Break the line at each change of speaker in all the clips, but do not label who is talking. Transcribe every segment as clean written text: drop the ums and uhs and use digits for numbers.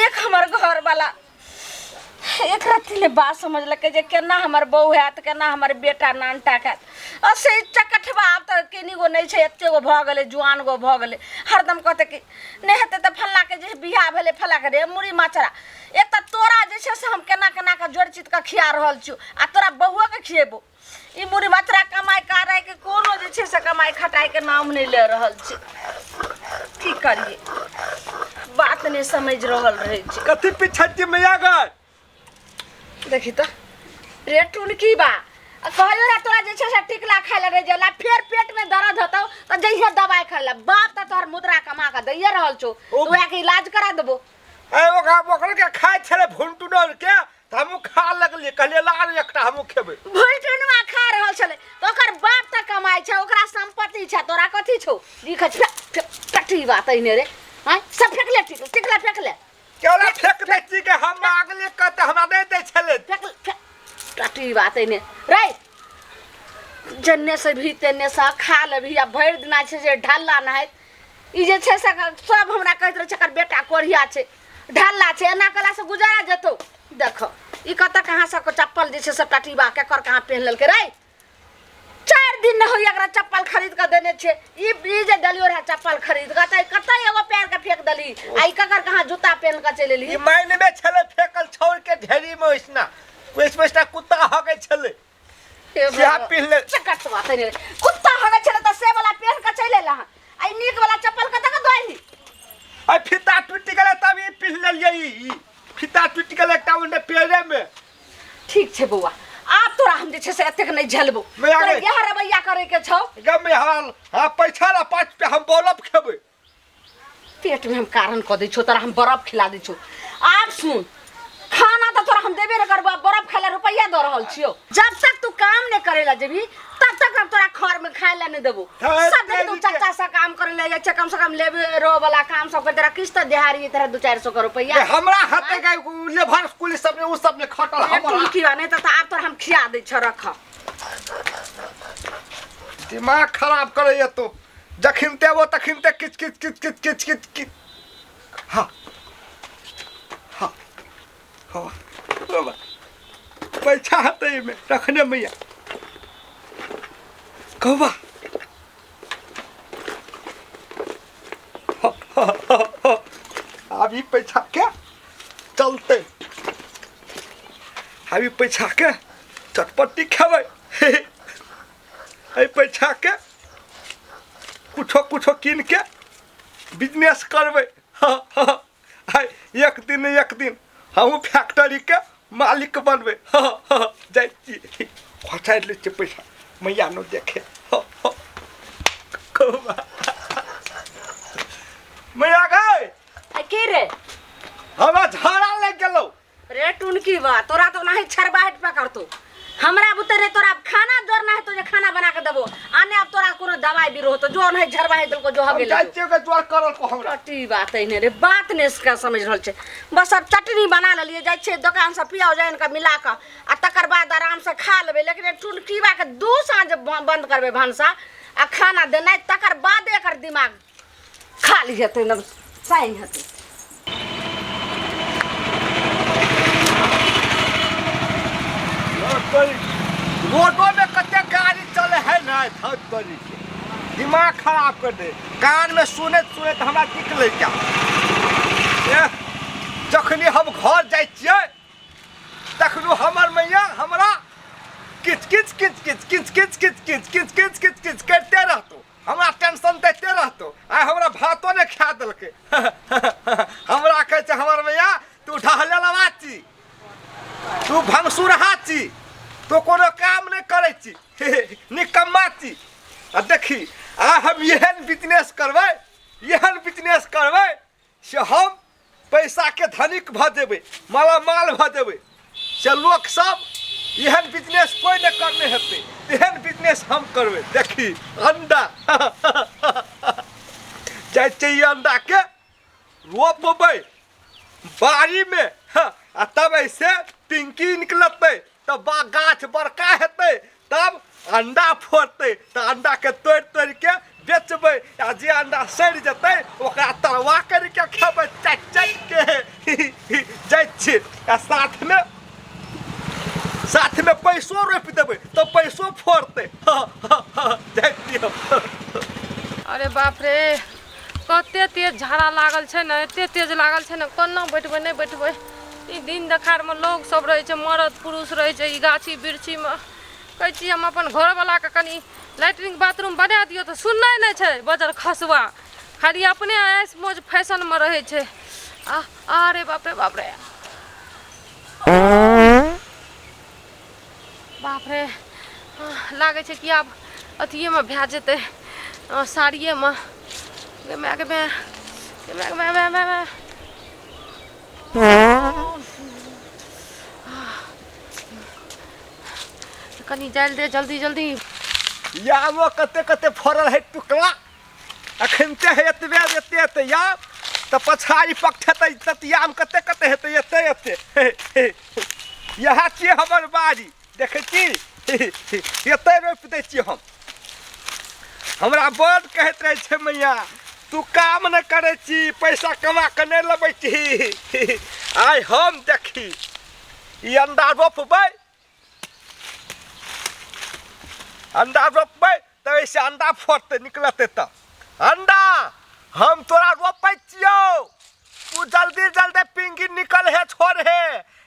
एक हमर घरवाला एक रत्ती ने बात समझलकै जे केना हमर बहू हैत, केना हमर बेटा नानटा हैत। आ से चकठबा आब तऽ केनी गो नहि छै, एते गो भऽ गेलै, जुआन गो भऽ गेलै। हरदम कहतै कि नहि हेतै तऽ फल्लाँके जे बियाह भेलै फल्लाँके रे मुड़ी मचरा। एक तऽ तोरा जे छै से हम केना केना कऽ जोड़ि चित कऽ खिया रहल छियौ आ तोरा बहुओके खिएबो। ई मुड़ी मचरा कमाइ कराइके कोनो जे छै से कमाइ खटाइके नाम नहि लऽ रहल छै। की करियै, बात नहि समझि रहल रहै छै।
कथी पीछा मैया गए?
देखी तऽ रे टुनकी बा, आ कहलियो रे तोरा जे छै से टिकला खाय लए रहि गेला, फेर पेट में दर्द होतौ तऽ जइहे दवाइ खाय लए। बाप तऽ तोहर मुद्रा कमा कऽ दैये रहल छौ, तऽ वएह के इलाज करा देबो।
ए ओकरा ओकरा के खाइ छलै भुनटुनर के, तऽ हमहूँ खा लगलियै, कहलियै ला रे एकटा हमहूँ खेबै।
भुनटुनवा खा रहल छलै तऽ ओकर बाप तऽ कमाइ छै, ओकरा सम्पत्ति छै, तोरा कथी छौ? लिखै छै टटी बात एहने रे। आँय सब फेकले टिकला, टिकला फेकले।
केवला फेक दै छी के हम मांगले कत हमरा नहि दै छलै।
फेक फेक टटी बात एहने रे। जन्ने से भी तेन्ने से खा लेबही आ भरि दिना छै जे ढल्ला नहाइत। ई जे छै से सब हमरा कहैत रहै छै एकर बेटा कोढ़िया छै, ढल्ला छै, एना कयलासँ गुजारा जेतौ। देख ई कतऽ कहाँ से चप्पल जे छै से टटीबा केकर कहाँ पेन्ह लेलकै रे। 4 दिन नहि होइए एकरा चप्पल खरीद कऽ देने छियै। ई जे देलियो रहए चप्पल खरीद कऽ तऽ कतऽ एगो पैर के फेक देली आ ई ककर कहाँ जूता पेन्ह कऽ चलि एली।
ई माइन में छलै फेकल छौर के ढेरी में, ओइसना ओइस ओइसना कुत्ता हगै छलै।
हे
सिया
भगवान।
पिन्हले।
चकट बात नहि रे। कुत्ता हगै छलै तऽ से वाला पेन्ह कऽ चलि एला हँ, आ ई नीक वाला चप्पल कतऽ कऽ दऽ एली?
आ फीता टूटि गेलै तब ई पिन्ह लेलियै। ई फीता टूटि गेलै एकटा ओन्ने पेरे में।
ठीक छै बौआ, आब तोरा हम जे छै से एतेक नहि झेलबौ।
मैया
तोरा
गे।
इएह रवैया करे के छौ।
गम में हमारा हाँ पैसा ला 5 रुपया हम बर्फ खेबै।
पेट में हम कारण कऽ दै छौ, तोरा हम बर्फ खिला दै छौ। आब सुन, खाना तऽ तोरा हम देबे नहि करबौ, बर्फ खाय ला रुपैआ दऽ रहल छियौ। जब तक तू काम नहि करे ला जेबही तब तक हम तोरा घर में खाय ला नहि देबौ।
हाँ,
सब देख तू
तेरी के-
चाचा से काम करे ला जाइ छै, कम से कम लेबरो वाला काम सब कर, तोरा किस्त देहारी तोरा 2-4 सौ के रुपैआ।
ए, हमरा हाथे के उ लेबर स्कूल सब ने उ सब ने खटल
एक
हमरा।
टुनकी बा, नहि तऽ आब तोरा हम खिया दै छौ, रख।
दिमाग खराब करैया तो, जखन ते वो तखन ते किच किच किच किच किच किच किच। हाँ हाँ हाँ बाबा पैसा हते में रखने मैया कहबा। अभी पैसा के चलते, अभी पैसा के चटपट्टी खेबै, एहि पैसा के कुछो कुछो कीन के बिजनेस करबै। आइ एक दिन एक दिन हमहूँ फैक्ट्रीके मालिक बनबै। जाइ छी खोचारि लै छियै पैसा, मैया नहि देखे। मैया गै।
आ की रे?
हमरा झाड़ा लागि गेलौ।
रे टुनकी बा, तोरा तो नहीं छरबाहट पकड़तो हमरा बुते रे। तोरा खाना जोड़ना है तो जे खाना बना के देबो, आने अब तोरा कोनो दवाई भी रहो तो जो नहीं झरबाही देलको जो
हम
हगे
जाइ छियै ओकर ज्वर करल को हमरा।
चटनी बात एहने रे, बात ने इसका समझ रहल छै। बस अब चटनी बना लेलियै, जाइ छियै दोकान से पियाज आनि कऽ मिला कऽ आ तकर बाद आराम से खा लेबै। लेकिन ए टुनकी बा के 2 साँझ बंद करबै भनसा आ खाना देनाइ, तकर बाद एकर दिमाग खाली हेतै न साइन हेतै।
रोडो में कते गाड़ी चले है ना, धत तोरी के दिमाग खराब कर दे। कान में सुनैत सुनैत हमरा निकलै क्या। ए, जखनी हम घर जाइ छियै तखनो हमर मैया हमरा किच किच किच किच किच किच किच किच किच किच किच किच करिते रहतो, हमरा टेंशन दैते रहतो। आइ हमरा भातो नहि खा देलकै। हमरा कहै छै हमर मैया, तू ढहले लवा छी, तू भंगसुरहा छी, तू कोनो काम नहि करै छी, निकम्मा छी। आ देखी आ हम एहन बिजनेस करबै, एहन बिजनेस करबै से हम पैसाके धनिक भऽ जेबै, मालामाल भऽ जेबै, से लोक सब एहन बिजनेस कोइ नहि करने हेतै, एहन बिजनेस हम करबै। देखी अंडा जाइ छियै, ई अंडाके रोपबै बाड़ीमे, हँ, आ तब ऐसे टिंकी निकलतै, तब गाछ बड़का हेतै, तब अंडा फोड़तै, तऽ अंडाके तोड़ि तोड़िके बेचबै, आ जे अंडा सड़ि जेतै ओकरा तरुआ करिके खेबै चाटि चाटिके। आ साथमे साथमे पैसो रोपि देबै तऽ पैसो फोड़तै। जाइ दियौ।
अरे बाप रे, कते तेज झाड़ा लागल छै ने, एते तेज लागल छै ने, कोना बैठबै नहि बैठबै। ई दिन देखारमे लोग सब रहै छै, मरद पुरुष रहै छै ई गाछी बिरछीमे। कहै छी हम अपन घरवलाके कनि लैट्रिन बाथरूम बना दियौ तऽ सुनै नहि छै बजर खसुआ, खाली अपने ऐश मौज फैशनमे रहै छै। आ अरे बाप रे बाप रे बाप रे, लागै छै कि आब अथिएमे भए जेतै, साड़िएमे। गे माय गे माय गे माय गे माय माय माय माय। कनि जाइल दे जल्दी जल्दी।
यामो कते कते फड़ल है टुकड़ा, अखनते है एतबे एते एते याम, तऽ पछाड़ी पकठेतै तत याम कते कते हेतै एते एते। इएह छियै हमर बाड़ी, देखै छी एते रोपि दै छियै हम। हमरा बड कहैत रहै छै मैया, तू काम नहि करै छी, पैसा कमा कऽ नहि लबै छी। आइ हम देखी ई अंडा रोपबै, अंडा रोपबै तऽ एहिसँ अंडा फड़तै निकलतै। तऽ अंडा हम तोरा रोपै छियौ, तू जल्दी जल्दी पिंगी निकल हे छोड़ हे।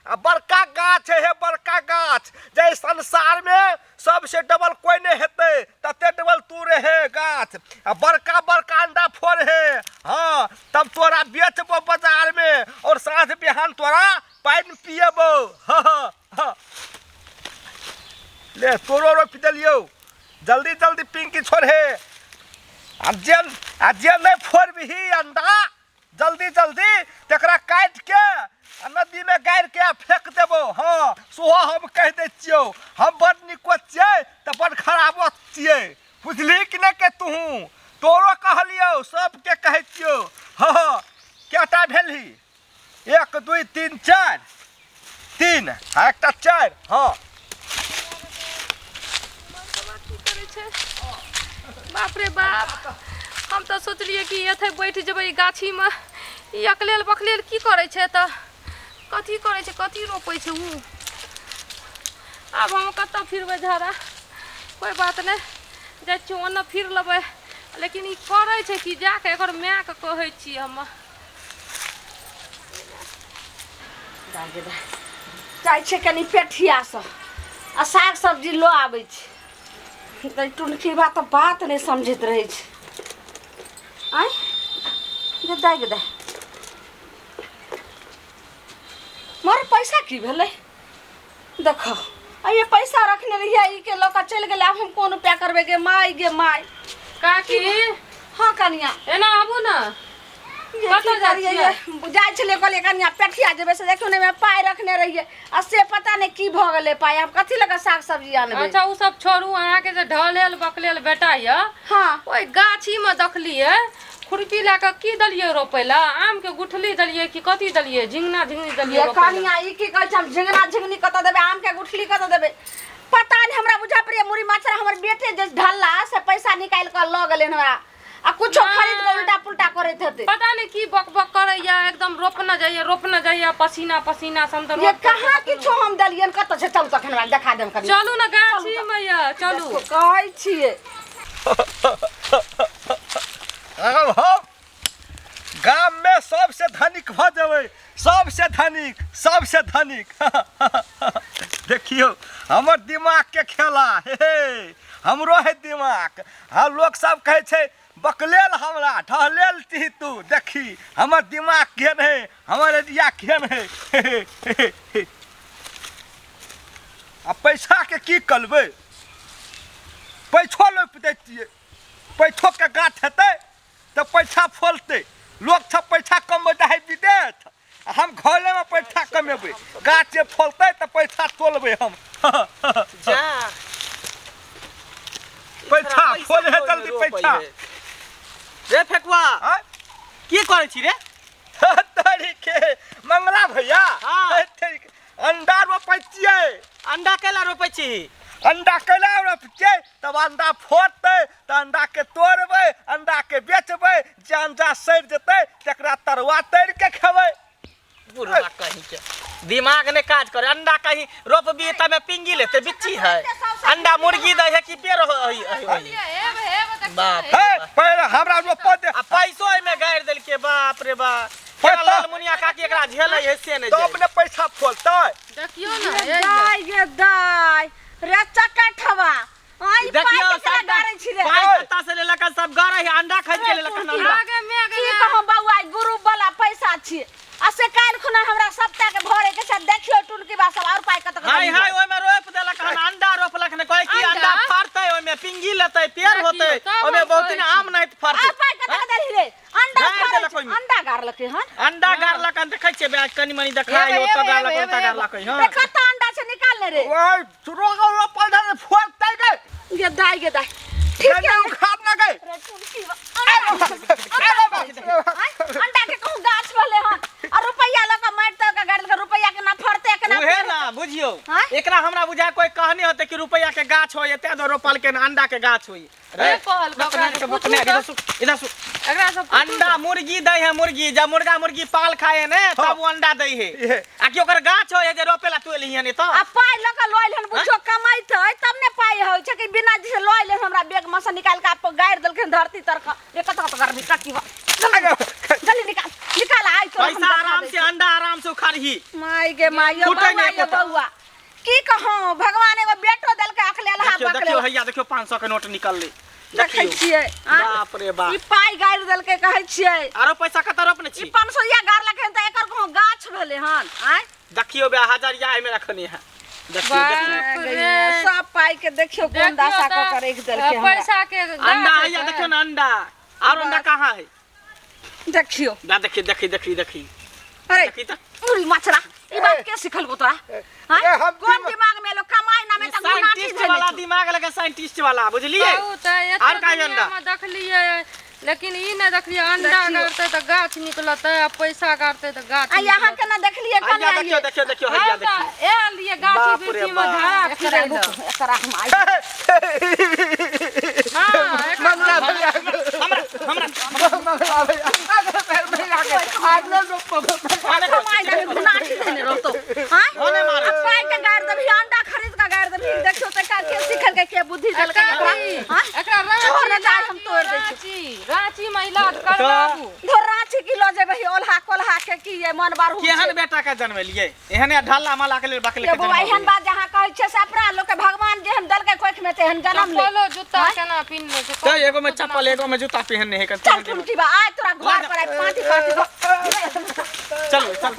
आ बड़का गाछ हे, बड़का गाछ जे संसार में सबसे डबल कोई नहीं हेतै, तते डबल तू रहे गाछ। आ बड़का बड़का अंडा फोड़ हे, हाँ तब तोरा बेचबो बाजार में और साँझ बिहान तोरा पानि पिएबो। हाँ हाँ हाँ ले तोरो रोपि देलियौ, जल्दी जल्दी पिंकी छोड़ हे। आ जे नहीं फोड़बिही अंडा जल्दी जल्दी तकरा काटि के आ नदी में गाड़ि के आ फेंक देबो। हाँ सेहो हम कहि दै छियौ, हम बड़ नीको छियै तऽ बड़ खराबो छियै, बुझली कि नहि के तूहू? तोरो कहलियौ, सबके कहै छियौ। हाँ कएटा भेलही? 1 2 3 4 3 आ एकटा 4। हाँ
की करै छै? बाप रे बाप, हम तऽ सोचलियै कि एतै बैठ जेबै ई गाछीमे, ई अकलेल बकलेल की करै छै, तऽ कथी करै छै, कथी रोपै छै उ? आब हम कतऽ फिरबै झाड़ा? कोइ बात नहि, जाइ छियै ओन्ने फिर लेबै। लेकिन ई करै छै कि जाके एकर मायके कहै छियै हम।
जाइ छियै कनि पेठियासँ आ साग सब्जी लऽ आबै छी। तऽ टुनकी बा तऽ बात नहि समझैत रहै छै। आँय गे दाइ गे दाइ, मोर पैसा की भेलै? देखो एहिमे पैसा रखने रहियै, ई के लऽ कऽ चलि गेलै। आब हम कोन उपाय करबै गे माय गे माय?
काकी।
हाँ कनिया।
एना आबू ने।
ये
कतऽ
की
जाइ
करियै?
छियै?
ये जाइ छलियै, कहलियै कनिया पेठिया जेबै, से देखियौ ने एहिमे पाइ रखने रहियै आ से पता नहि की भऽ गेलै पाइ। आब कथी लऽ कऽ साग सब्जी आनबै?
अच्छा ओ सब छोड़ू, अहाँके जे ढलेल बकलेल बेटा यऽ,
हाँ
ओहि गाछीमे देखलियै खुरपी लए कऽ की देलियै रोपै लए? आमके गुठली देलियै कि कथी देलियै? झिंगना झिंगनी देलियै
ये
रोपै लए?
कनिया ई की कहै छै? हम झिंगना झिंगनी कतऽ देबै, आमके गुठली कतऽ देबै? पता नहि, हमरा बुझा पड़ैए मुड़ी माछर हमर बेटे जे ढल्ला से पैसा निकालि कऽ लऽ गेलै हमरा, आ कुछो खरीद कऽ उल्टा पुल्टा करैत हेतै।
पता नहि की बक बक करैया, एकदम रोपने जाइया रोपने जाइया, पसीना पसीना सन तऽ
ये
रोप कऽ
कहाँ किछो हम देलियनि, कतऽ छै? चलू तखन हमरा देखा देब कनि।
चलू ने गाछीमे यऽ, चलू।
कहै छियै
आब हम गाम में सबसे धनिक भऽ जेबै, सबसे धनिक, सबसे धनिक। देखियौ हमर दिमाग के खेला, हे हे हमरो है दिमाग। हाँ लोक सब कहै छै बकलेल हमरा ढहलेल छी तू, देखी हमर दिमाग केहन है, हमर एरिया केहन है। हे हे हे। आ पैसा के की करबै? पैसो रोपि दै छियै, पैसो के गाछ हेतै तऽ पैसा फलतै। लोक सब पैसा कमबै जाइ विदेश, आ हम घरेमे पैसा कमेबै। गाछ जे फलतै तऽ पैसा तोलबै हम।
जा
पैसा फोल है जल्दी पैसा
रे फेकुआ।
आँय?
की करै छी रे?
तरीके मंगला भैया।
हाँ।
तरीके अंडा रोपै छियै।
अंडा कैला रोपै छी?
अंडा कैला रोपै छियै? तब अंडा फोड़तै तऽ अंडा के तोड़बै, अंडा के बेचबै, जे अंडा सड़ि जेतै तकरा तरुआ तरि के खेबै।
बुढ़वा कहीं के दिमाग ने काज करे। अंडा कहीं रोपबी तमे पिंगी लेते बिच्ची है। अंडा मुर्गी दै है कि पेड़ है? बाप
हे पहले हमरा रोप दे।
आ पैसो एमे गाड़ि देलकै, बाप रे बाप। केना लाल मुनिया काकी एकरा झेलै है से नहि
तब ने पैसा फोलतै।
देखियो ना
दाय गे दाय रे चकठवा, आई पाइ
देखियो
केकरा गारै छी रे?
पाइ कत्ता से लेलक सब गारै है, अंडा खरीद के लेलक हन अंडा।
आगे में
की कहूँ बौआ, गुरु वाला पैसा छी आ से काल्हि खुना हमरा सप्ताह के भरे के छै। देखियो टुनकी बा सब और पाइ कतऽ
हाय हाय ओहिमे रोपि देलक हन, अंडा रोपलक हन, कहै कि अंडा फड़तै, ओहिमे पिंगी लेतै, पेड़ होतै, ओहिमे बहुत दिन आम नहि फड़तै।
और पाइ कतऽ देलही रे? अंडा
गाड़ि
फड़ै
देलक
छै,
ओहिमे।
अंडा गाड़लकै हन।
अंडा गाड़लक हन, देखै छियै बे, कनि मनि देखाइ, ओतऽ गाड़लक, ओतऽ गाड़लक हन।
रे कतऽ अंडा छै निकाल ले रे।
ओए रोग रोपल दे फोलतै गे।
गे दाय गे दाय, ठीक
गन्ना
है
उखाड़ ना गए।
रे टुनकी बा, अंडा के कहूँ गाछ भेलै हन आ रुपैआ लऽ कऽ मारि तर के गाड़ि देलकै, रुपैआ के ना फड़तै के ना
उहे ना बुझियौ,
आँय?
एकरा हमरा बुझाय कोई कहने होते कि रुपैआ के गाछ होय, एते दो रोपल के अंडा के गाछ होय।
रे कहल ओकरा से पूछू
इधर
तऽ।
सु, इधर सु।
एकरा से पूछू
अंडा मुर्गी दै है मुर्गी, जब मुर्गा मुर्गी पाल खाए है ने तब वो अंडा दै है।
इहे।
आ कि ओकर गाछ होय है जे रोपेला तू एलही हन एतऽ?
आ पाइ लऽ कऽ लऽ एलहन, बुझियौ कमाइतै तब ने पाइ होइ छै कि बिना जिसे लऽ एलहन हमरा बैग में से निकालि कऽ आब गाड़ि देलखिन धरती तर कऽ। रे कतऽ कतऽ गर्मी ककी बा। जल्दी निकाल निकाल, आइ तोरा हम
पैसा
देखा
आराम
दै
से
छी।
अंडा आराम से उखाड़ही।
माय गे my, यौ
फूटै
बौआ
नहि
यौ
एकोटा।
बौआ, की कहूँ भगवान एगो बेटो देलकै अखलेलहा
देखियौ
बकलेलहा।
देखियौ हैया देखियौ 500 के नोट निकललै।
देखै छियै आँय?
बाप रे बाप।
ई पाइ गाड़ि देलकै कहै छियै।
आरो पैसा कतऽ रोपने
ई
छी?
500 गाड़लकै हन तऽ एकर कहूँ गाछ भेलै हन आँय?
देखियौ बे हजरिया एहिमे रखने है। देखियौ देखियौ
बाप रे।
सब पाइ के देखियौ कोन
देखियौ
दशा कऽ
तऽ,
के राखि देलकै हमरा।
पैसा के गाछ
अंडा हैया
हेतै।
देखियौ ने अंडा। आरो अंडा कहाँ है?
देखियौ
ना देखिए देखिए देखिए देखिए
अरे
देखी तऽ
उरी मछरा, ई बात के सिखल तोरा? आँय?
ए, हम
कोन दिमाग में लोग कमाई ना में तऽ गुनाठी
साइंटिस्ट
धैले
वाला
छौ।
दिमाग लगे, साइंटिस्ट वाला बुझलिए।
कहू तऽ
आर
एते
का है अंडा?
दुनियामे देखलियै लेकिन ई नहि देखलियै अंडा
देखियौ।
गाड़तै तऽ गाछ निकलतै आ पैसा गाड़तै तऽ गाछ
आ यहाँ
निकलतै।
केना देखलियै
हैया
कन्या
देखियौ
ये?
देखियौ देखियौ हैया
हम
देखियौ।
तऽ आयल रहियै गाछी
बाप रे
बिरछीमे
बाप।
धारा
एकरा
फिरै
रुक,
लए।
एकरा हम आइ
हँ, एकरा
मंगला भैया,
हमरा हमरा
मंगला भैया, भैया के आगले रोपो।
कमाई ना में गुनाठी धैले रहतौ। आँय?
भने मारै
आ पाइ के गाड़ि देबही, अंडा खरीद के गाड़ि देबही। देखियौ तऽ का के सिखलकै, के बुद्धि देलकै एकरा? आँय?
एकरा
छोड़ ने
राँची
जाय, हम तोड़ि दै छी।
राँची राँची मे इलाज करबाबू।
धोर राँची की लऽ जेबही ओल्हा कोल्हा के की ये मन बारू
केहन बेटा के जन्मेलियै? एहने ढल्ला मला के लेल बकले
ये
के
बौआ, एहन
जन्म
बात जहाँ कहै छै से अपना लोक के भगवान जेहन देलकै कोखि में तेहन जन्म ले।
चप्पलो जूता केना पिन्हने छै?
तऽ एगो में चप्पल एगो में जूता पहिनने है।
चल टुनकी बा, आइ तोरा घर पर आइ पाँटी पाँटी
चलो चल।